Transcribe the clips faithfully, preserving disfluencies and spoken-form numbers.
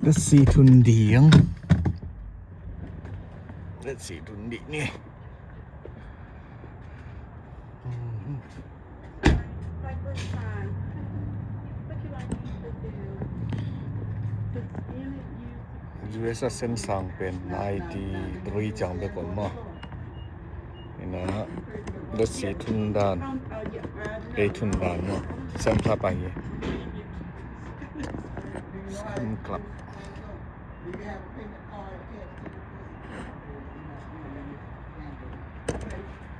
Let's see, tun ding. Let's see, tun ding ni. U S a sen sang pen ninety three ciang bek om maw. Ina, let's see, tun dan. Ei tun dan maw. Sam Club ahi. Sam Club.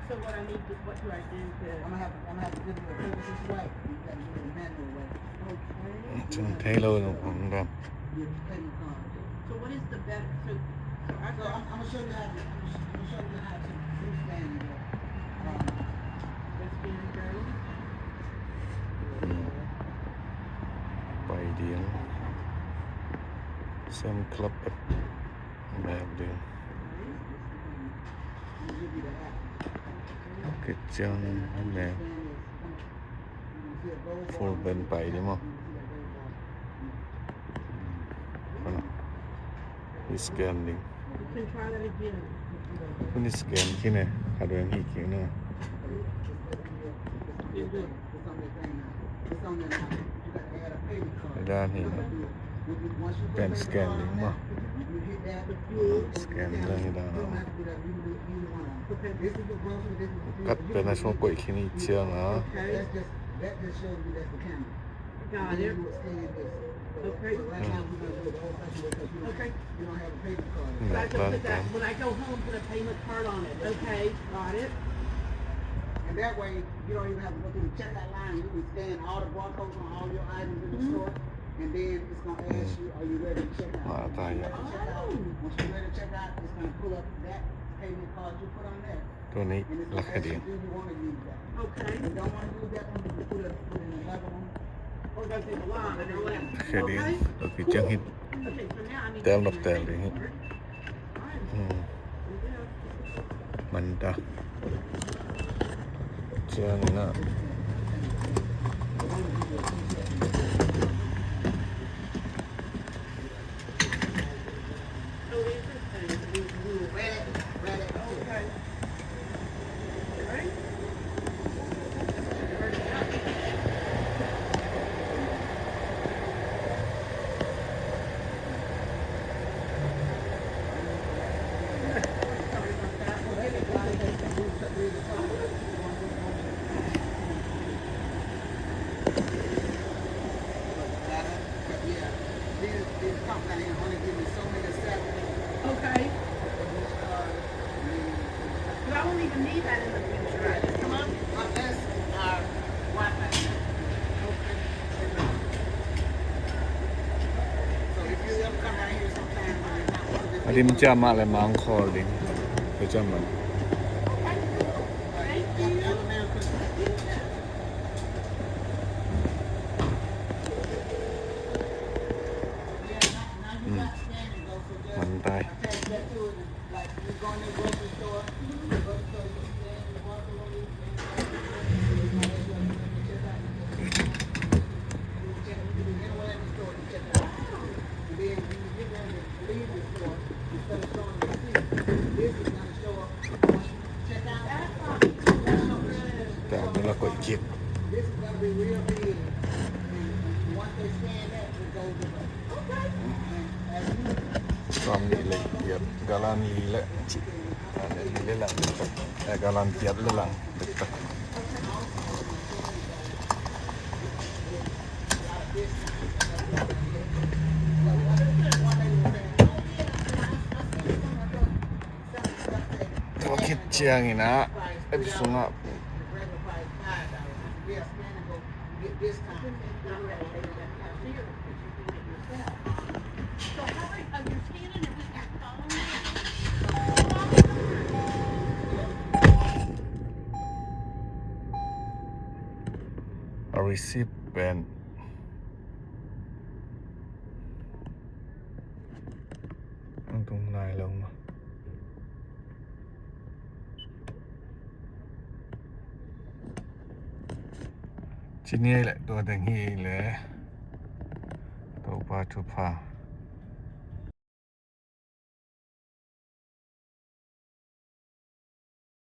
So what I need to, what do I do to? I'm gonna have to, I'm gonna have to give you a privacy swipe. You gotta do it a manual way. Okay. Tun thei lo lo, um, dan. Your payment card. So what is the better, so, so I So got I'm, I'm gonna show you how to, I'm gonna sh-, I'm gonna show you how to do scan and go. Um, Let's get it done. Hmm. Pai ding. Sam Club app. Mek ding. Kician mek. Full band pai ding maw. Scan ding. You can try that again. Kun scan khin e. Khat vei hih kik na. You do. Dan hi na. Pen scan ding maw. Scan ding hi dan a. Kat pen a sung koih khin hi ciang a. Got it. Okay. Okay. But I can put that, when I go home, put a payment card on it. Okay, got it. And that way, you don't even have to go through the checkout line. You can scan all the barcodes on all your items in the store, and then it's gonna ask you, are you ready to check out? When you're ready to check out, once you're ready to check out, it's gonna pull up that payment card you put on there. Tua nih la khe ding. Okay. You don't wanna use that one, you can put it, put in another one. Khe ding. Tua pi ciang hi. Tel nok tel ding hi. Hmm. Manta. Ciang ina. Okay. But I won't even need that in the future. I just come up unless our Wi-Fi. Okay. So if you ever come down here sometime, a dim ciam mah le mang call ding. Ka ciam mah. Thank you. Hmm. Mantai. Tang na koih kik. Sam nih le giat, galan li le, ah, li le lang, eh, galan giat le lang. Tua khit ciangin ah, app sungah. A receipt pen. Ang tung nai lo ma. Ci ni le tua ding hi le. Topa thupha.